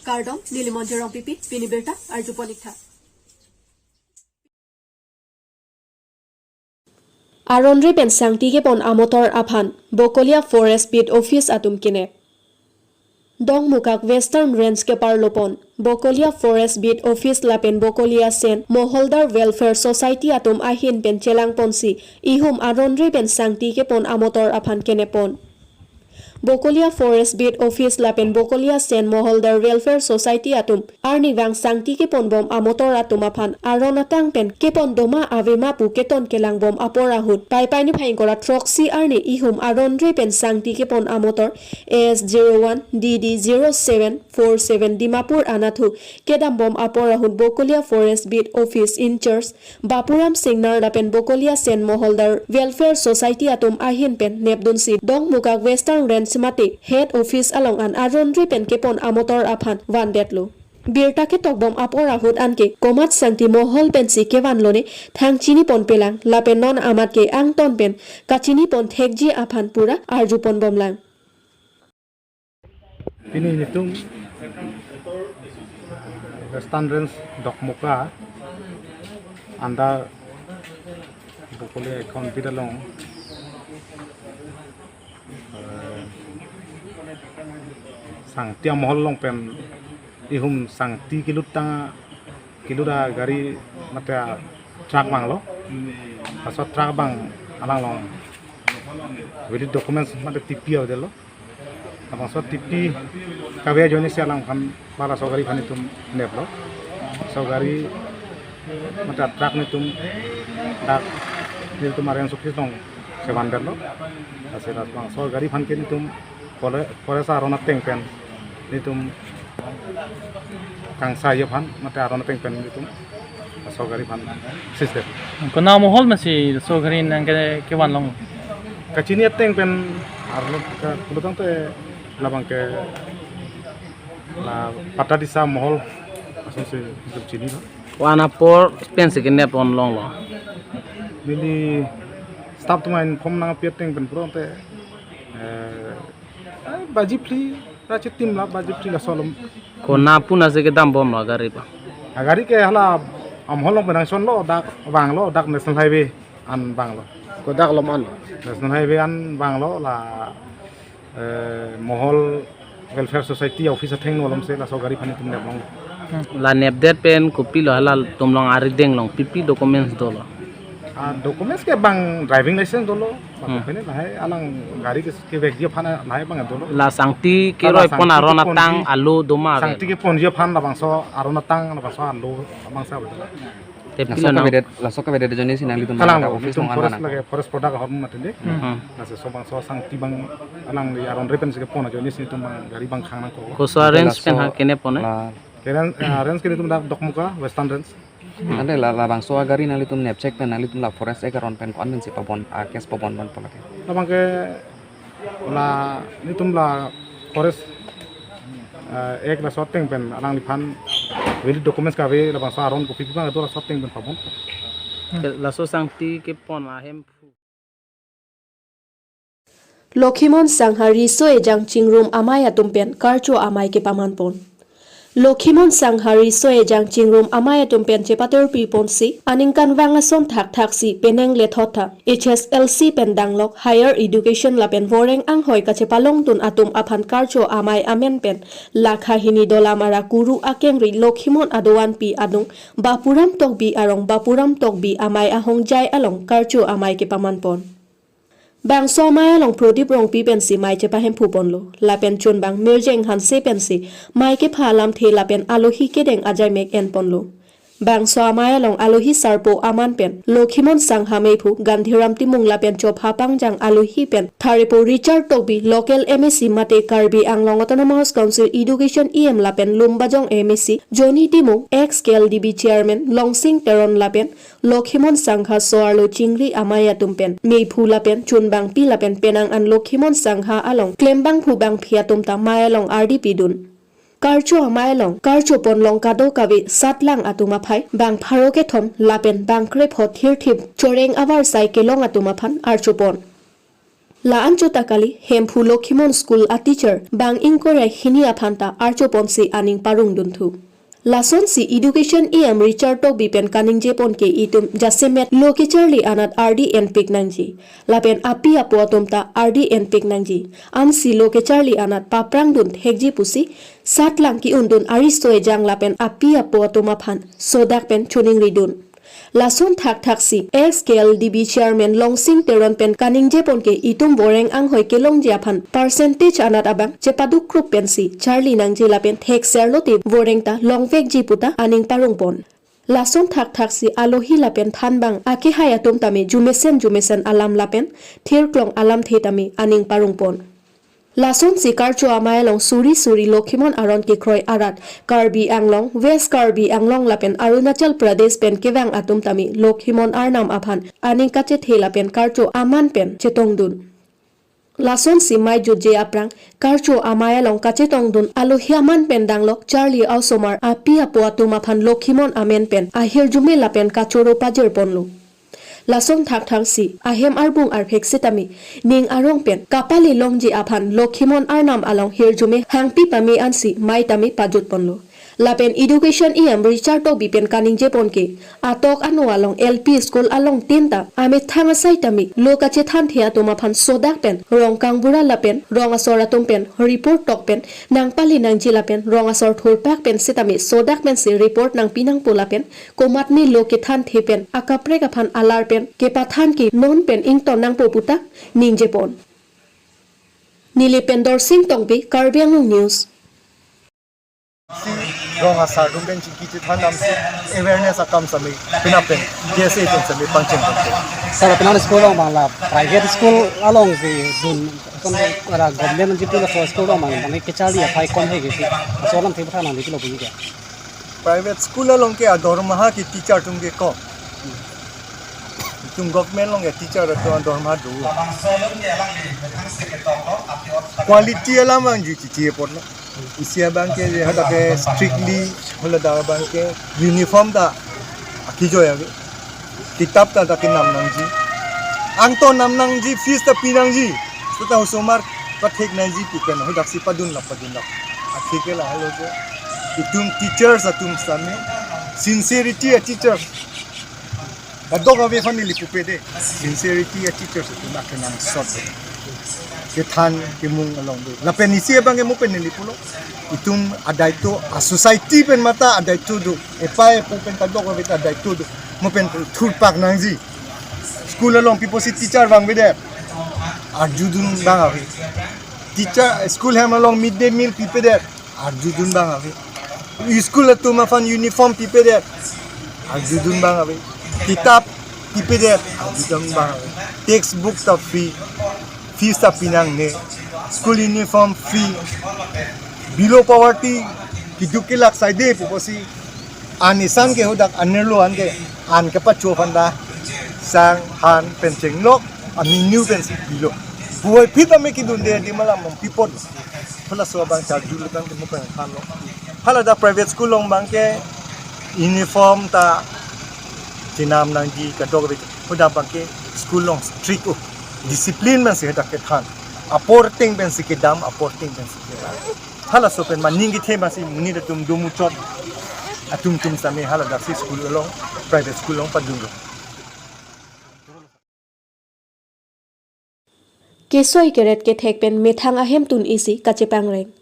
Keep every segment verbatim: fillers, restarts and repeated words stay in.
Kardom, neli Monjir Rongpipi, pini birta arjupon ik tha. Aron re pen sangti kepon amotor aphan Bokolia Forest Beat Office atum kenep. Dongmukak Western Range keparlopon Bokolia Forest Beat Office lapen Bokolia Sen Moholdar Welfare Society atum ahin pen chelangponsi ihum aron re pen sangti kepon amotor aphan keneppon. Bokolia Forest Beat Office lapen Bokolia Sen Moholdar Welfare Society atum arnivang sangti keponbom amotor atum aphan aron atang pen kepon doma avema pu keton kelangbom apor ahut Paipai niphai ingkoi ra throksi arni ihum aron re pen sangti kepon amotor S zero one D D zero seven four seven Dimapur anatthu kedambom apor ahut Bokolia Forest Beat Office in-charge Bapuram Singnar lapen Bokolia Sen Moholdar Welfare Society atum ahin pen nepdunsi Dongmukak Western Range mate Head Office along an aron re pen kepon amotor aphan vandetlo. Birta ketokbom apor ahut anke komat sangti mohol pensi kevanlone thang chiniponpelang lapen non amat ke angton pen kachinipon thekji aphan pura arjuponbomlang. Pini netum Western Range Dokmoka under Bokolia account bidalong, eh, sangti amohol along pen ihum sangti kelut tang kelut agari mate truck vanglo. Laso truck vang alanglong valid documents mate T P avedetlo. Labangso T P kave ajoinesi alangphan bala laso gari aphan netum neplo. Laso gari mate truck netum dak netum Range Office along chevandetlo. Lasi labangso gari aphan ke netum fore-, forest aron ateng pen netum kangsaji aphan mate aron ateng pen netum laso gari aphan seized. Konat amohol masi laso gari nangke kevanlong? Kachini ateng pen arlo ka pulotangte labang ke la Patadisa amohol asonsi netum chinilo. Konat apor pensi kenepon longlo? Neli staff atum inform nangpi ateng pen pulotangte, eh, ai baji phli ra chitim la baji phli laso alom. Konat pu nasi kedambomlo gari pa? Agari ke hala amohol along pen angsonlo, dak vanglo, dak National Highway an vanglo. Kodak alom an? National Highway an vanglo la, eh, Mohol Welfare Society office athengno alomsi laso gari aphan netum neplong. La nepdet pen kopilo halatum along arideng along pipi documents dolo? Ah, documents ke bang driving license dolo. Hmm. Bang pene lahai alang gari ke, kevekji aphan lahai bang dolo. La sangti keroi pon aron atang alo doma ave? Sangti keponji aphan labangso aron atang labangso alo labangso ave. Te laso pilo nang kavedet, laso kavedet ajoinesi nanglitum kalang nang lo, office netum nang forest anang lake, forest product ahormu mati de. Hmm. Lasi labangso sangti bang alangli aron re pensi kepon ajoinesi netum bang gari bang khang nangkok. Koso a-range pen ha kenepon, eh? La ke range, eh, range ke netum dak Dokmoka, Western Range. Ante la, labangso agari nanglitum nepchek pen nanglitum la Forest Act aron pen ko-an pensi pabon, a case pabon ponpo lake? Labang ke la netum la Forest, eh, Act laso ateng pen alangliphan valid documents kave labangso aron kopi pi bang do laso ateng pen pabon. Ke laso sangti kepon ahemphu. Lokhimon Sangha riso ejang chingrum amei atum pen karcho amei kepamanpon. Lokhimon Sangha riso ejang chingrum amei atum pen chepator piponsi aningkanvang ason thakthaksi penang lethot tha H S L C pen danglok higher education lapen voreng anghoi kachepalongdun atum aphan karcho amei amen pen lakha hini Dolamara Kuru akengri Lokhimon adovan pi adung Bapuram Tokbi arong Bapuram Tokbi amei ahongjai along karcho amei kepamanpon. Bangso amei along Prodip Rongpi pensi mei chepahemphuponlo. Lapen chunbang Mirjeng Hanse pensi mei kepha alamthe lapen alohi kedeng ajaimek enponlo. Bangso amei along alohi sarpo aman pen Lokhimon Sangha meiphu Gandhiram Timung lapen chopha pangjang alohi pen tharepo Richard Tokbi local M A C mate Karbi Anglong Autonomous Council Education E M lapen Lumbajong M A C Johnny Timung, ex K L D B chairman Longsing Teron lapen Lokhimon Sangha so-arlo chingri amei atum pen meiphu lapen chunbangpi lapen penang an Lokhimon Sangha along klembangphu bangphi atum ta mei along ardi pidun. Karcho amei along karchopon long kadokave satlang atum aphai bang pharo kethom lapen bang krepho thirthip choreng avarsai kelong atum aphan archopon. La-an chot ta kali, Hemphu Lokhimon School a teacher bang ingkoi ra hini aphan ta archo ponsi aning parong dunthu. Lasonsi Education E M Richard Tokbi pen kaningje pon ke itum jasemet lo kecharli anat ardi enpik nangji. Lapen api apo atum ta ardi enpik nangji. Ansi lo kecharli anat paprang dun thekji pusi satlang ki-un dun ariso ejang lapen api apo atum aphan sodak pen choningri dun. Lason thakthak si ex K L D B chairman Longsing Teron pen kaningje pon ke itum voreng anghoi kelongji aphan percentage anat abang chepaduk krup pensi charli nangji lapen thekser lote voreng ta longvekji puta aning parong pon. Lason thakthak si alohi lapen thanbang akehai atum tame jumesen jumesen alam lapen thirklong alamthe tame aning parong pon. Lasonsi Karcho Amei along suri suri Lokhimon aron kekroi arat Karbi Anglong, West Karbi Anglong lapen Arunachal Pradesh pen kevang atum tame Lokhimon Arnam aphan aning kachethe lapen Karcho Aman pen chetong dun. Lasonsi mei jutje aphrang Karcho Amei along kachetong dun alohi aman pen danglok charli a-osomar api apo atum aphan Lokhimon amen pen ahirjume lapen kachoro pajir ponlo. Lason thakthak si ahem arbung arphek setame ning arong pen kapale longji aphan Lokhimon Arnam along hirjume hangpi pame ansi mei tame pajut ponlo. Lapen Education E M Richard Tokbi pen kaningje pon ke atok ano along L P school along tin ta amethang asai tame lo kachethanthe atum aphan sodak pen rong kangbura lapen rong asor atum pen report tok pen nangpale nangji lapen rong asor thurpak pen setame sodak pensi report nangpi nangpo lapen komatne lo kethanthe pen akaprek aphan alar pen kepathan ke non pen ington nangpo puta ningje pon. Neli pen Dorsing Tokbi, Karbi Anglong News. Si rong asar atum pen chingki chethan damsi awareness akam sami pinapen D S A atum sami pangcheng pangcheng. Sir, penang school along bang la private school alongsi dun, kon ara government jitu la school along bang bang kecharli aphai kom hai ke si. So alamthe pathan nangji kilo puji ke. Private school along ke adormaha ke teacher atum ke kom. Itum government along ke teacher atum adormaha do. Quality alam ang ju chichi apot na. Isi abang ke je hadak ke strictly hula da abang ke uniform ta akijoi ave. Kitap ta dak ke nam nangji. Angton nam nangji, fees ta pi nangji. Seta osomar pathek nangji pu pen hadak si padun lap padun lap. Atheke lahelo je. Itum teachers atum sami sincerity a teachers. Kadokave aphan neli pupe de. Sincerity a teachers atum akenangsot. Kethan kemung along do. Lapen isi abang ke mo pen neli pulo. Itum adaito a society pen mata adaito do. Epai epo pen kadokave ta adaito do. Mo pen thurpak nangji. School along pipo si teacher vangvedet. Arjudun bang ave. Teacher school hem along midday meal pipedet. Arjudun bang ave. School atum aphan uniform pipedet. Arjudun bang ave. Kitap pipedet. Arjudun bang ave. Textbook ta free. Fees ta pi nangne. School uniform free. Below poverty keduk kelak saide pupo si. An isan ke hadak anerlo an ke an kepacho aphan ta sang han pen chenglok aminu pensi pilo. Puvoiphit ame kedunde di malam mong pipot. Halaso abang charju le abang ke mo pen thanlo. Hala dak private school along abang ke uniform ta chenam nangji kadokave. Hadak abang ke school along strict o. Discipline pensi hadak kethan. Apor ting pensi kedam, apor ting pensi kedam. Halaso pen maning kethe masi monit atum domuchot atum atum sami haladak si school along, private school along padunlo. Kesoi keret kethek pen methang ahemtun isi kachepangreng.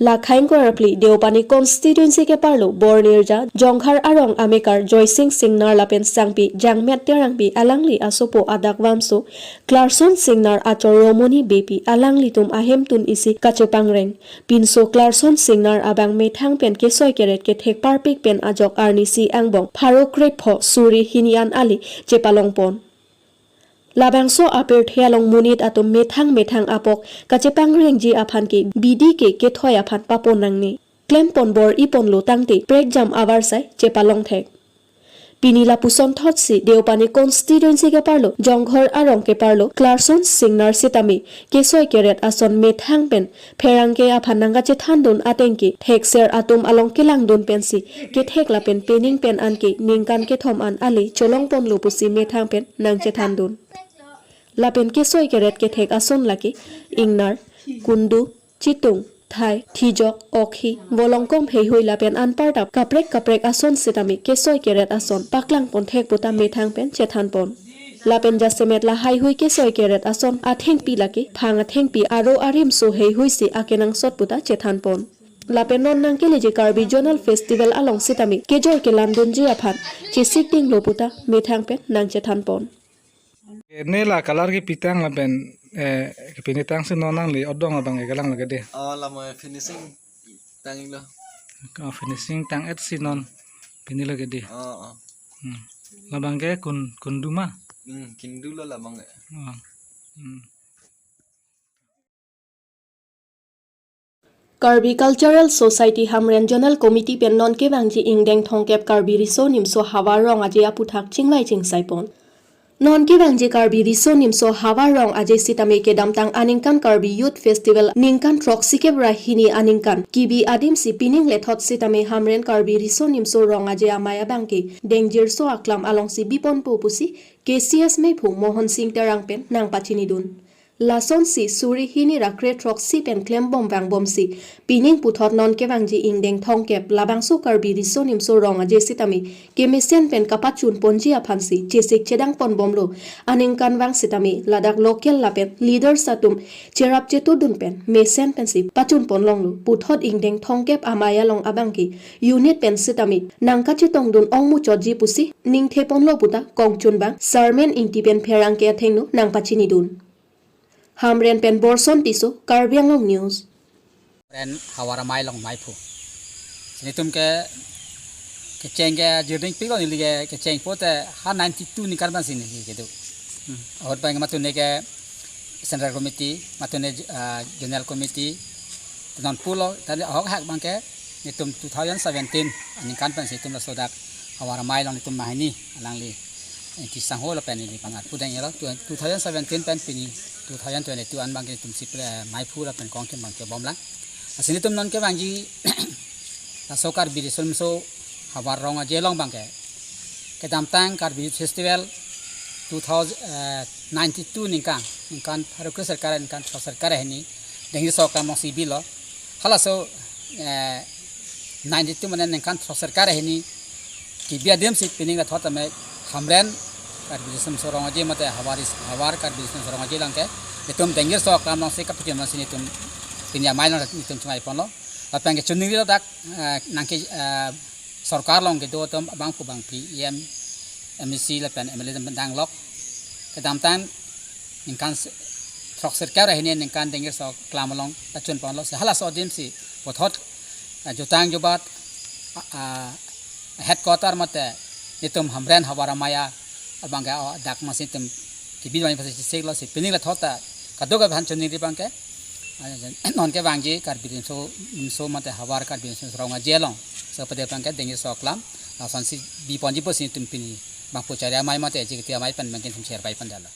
La khaing kor arphli Deopani constituency keparlo Bornirja Jonghar arong amekar Joysing Singnar lapen sangpi Jangmet Terangpi alangli asopo adak vamso Clarkson Singnar achor Romoni Beypi alanglitum ahemtun isi kachepangreng. Pinso Clarkson Singnar abang methang pen kesoi keret kethek parpik pen ajok arnisi angbong pharo krepho suri hini an ali chepalong pon. Labangso apirthe along monit atum methang methang apok kachepangrengji aphan ke bidi ke kethoi aphan papon nangne. Klempon bor-iponlo tangte prekjam avarsai chepalong thek. Pini lapuson thotsi Deopani constituency keparlo Jonghar arong keparlo Clarkson Singnar sitame kesoi keret ason methang pen pherangke aphan nangkachethandun ateng ke thekser atum along kelangdun pensi kethek lapen pening pen anke ningkan kethom an ali cholongponlo pusi methang pen nangchethandun. Lapen kesoi keret kethek ason lake ingnar, kundu, chitung, thai, thijok, okhi, volongkom heihui lapen anparta kaprek kaprek ason sitame kesoi keret ason paklang ponthek puta methang pen chethan pon. Lapen jasemet la heihui kesoi keret ason athengpi lake phang athengpi aro arimso heihui si akenangsot puta chethan pon. Lapen non nangkeleji Karbi Zonal Festival along sitame kejor kelan dunji aphan chesik dinglo puta methang pen nangchethan pon. Ne la color kepitang lapen, eh, kepinitang si non nangli odong abang e kelang lake de. Oh, la mo finishing tang-iklo. Oh, finishing tang-et si non pini lake de. Oh, oh. Hmm. Labang ke kun, kundu ma? Hmm, kindu lo labang ke. Oh. Hmm. Karbi Cultural Society Hamren Zonal Committee pen non kevangji ingdeng thomkep Karbi Riso Nimso Havar Rong Aje aputhak chingvai chingsai pon. Non kevangji Karbi Riso Nimso Havar Rong Aje sitame kedamtang aningkan Karbi Youth Festival ningkan throksikep ra hini aningkan kebi adim si pining lethot sitame Hamren Karbi Riso Nimso Rong Aje amei abang ke dengjirso aklam alongsi biponpo pusi K C S meiphung Mohon Sing Terang pen nangpachinidun. Lasonsi suri hini ra kre throksi pen klembom vangbomsi pining puthot non kevangji ingdeng thomkep labangso Karbi Riso Nimso Rong Aje sitame kemesen pen kapachun ponji aphansi chesik chedang ponbomlo. Aningkanvang sitame ladak local lapen leaders atum cherap chetudun pen mesen pensi pachun ponlonglo. Puthot ingdeng thomkep amei along abang ke unit pen sitame nangkachetongdun ongmuchotji pusi ningthe ponlo puta kongchunbang Sarmen Ingti pen pherangke athengno nangpachinidun. Hamren pen Borson Tisso, Karbi Anglong News. Ren Havar Amei along meiphu. Sini tum ke kecheng ke jirding pilo neli ke kecheng pote ha ninety-two ningkan ban sini ke kedo. Hmm. Ahut bang matune ke Central Committee, matune, ah, Zonal Committee, non pulo, tadi ahok hak bang ke, netum two thousand seventeen, aningkan pensi netum laso dak Havar Amei along netum mahini, alangli, eh, kisang ho lapen neli pangar pudeng elo, tu-, two thousand seventeen pen pini, two thousand twenty-two an bang ke netum si pre-, meiphu lapen kongchun bang ke bomlang. Asini netum non kevangji, laso Karbi Riso Nimso Havar Rong Aje along bang ke, kedamtang Karbi Youth Festival two thousand, eh, ninety-two ningkan, ningkan pharo kre sirkep, ningkan throk sirkep hini, dengjirso aklam alongsi bilo. Halaso, eh, ninety-two mane ningkan throk sirkep hini, kebi adim si pining lethot tame Hamren Karbi Riso Nimso Rong Aje mate Havar is-, Havar Karbi Riso Nimso Rong Aje along ke, netum dengjirso aklam alongsi kapachun alongsi netum pini amei along netum chingvai ponlo. Lapen kechoningri ladak, eh, nangke, eh, sorkar along kedo atum abangphu bangpi E M, M A C lapen M L A atum danglok. Kedamtang ningkan se-, throk sirkep ra hini ningkan dengjirso aklam along pachun ponlo. Si halaso adim si puthot, ah, jutang jubat, ah, ah, headquarter mate netum Hamren Havar Amei abang ke, oh, dak masi netum kebi bang pasi siklo si pining lethot ta kadokave aphan choningri bang ke, ah, non kevangji Karbi Riso Nimso mate Havar Karbi Riso Nimso Rong Aje along, so pade bang ke dengjirso aklam lasonsi biponji pusi netum pini bangphu chari amei mate jikti amei pen bang ke netum cherpai pondetlo.